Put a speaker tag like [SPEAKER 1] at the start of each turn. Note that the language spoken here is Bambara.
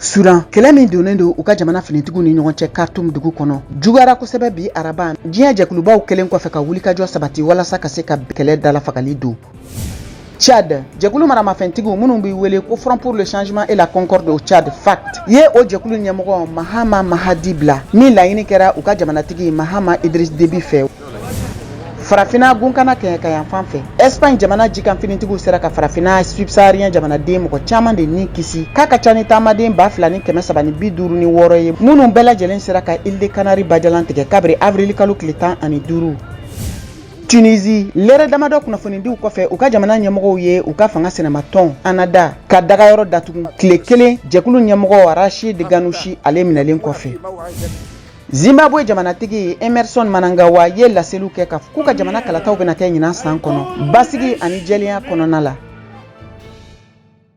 [SPEAKER 1] Sudan, kɛlɛ min donnen don u ka jamana finitigiw ni ɲɔgɔn cɛ Khartoum dugu kɔnɔ, juguyara kosɛbɛ bi araba, diɲɛ jɛkulubaw kɛlen kɔfɛ ka wulikajɔ sabati walasa ka se ka kɛlɛ dalafagali don. Tchad, jɛkulu maramafɛntigiw minnu bɛ wele ko Front pour le changement et la concorde au Tchad, FACT, ye o jɛkulu ɲɛmɔgɔ Mahama Mahadi bila, min laɲini kɛra u ka jamanatigi Mahama Idriss Déby fɛ. Farafina gunkana kɛɲɛka yanfan fɛ, Espagne jamana jikan finitigiw sera ka Farafina subsaharien jamanaden mɔgɔ caman de ni kisi, k'a ka ca ni taamaden 2356 ye, minnu bɛɛ lajɛlen sera ka Île de Canaries bajalan tigɛ kabiri avril kalo tile 15. Tunisie, lɛrɛ damadɔ kunnafonidiw kɔfɛ, u ka jamana ɲɛmɔgɔw ye u ka fanga sinamatɔn Ennahda ka dagayɔrɔ datugu tile kelen, jɛkulu ɲɛmɔgɔ Rachid Ghannouchi ale minɛlen kɔfɛ. Zimbabwe jamanatigi Emmerson Mnangagwa ye laseliw kɛ ka k'u ka jamana kalataw bɛna kɛ ɲinan san kɔnɔ basigi ani jɛlenya kɔnɔna la.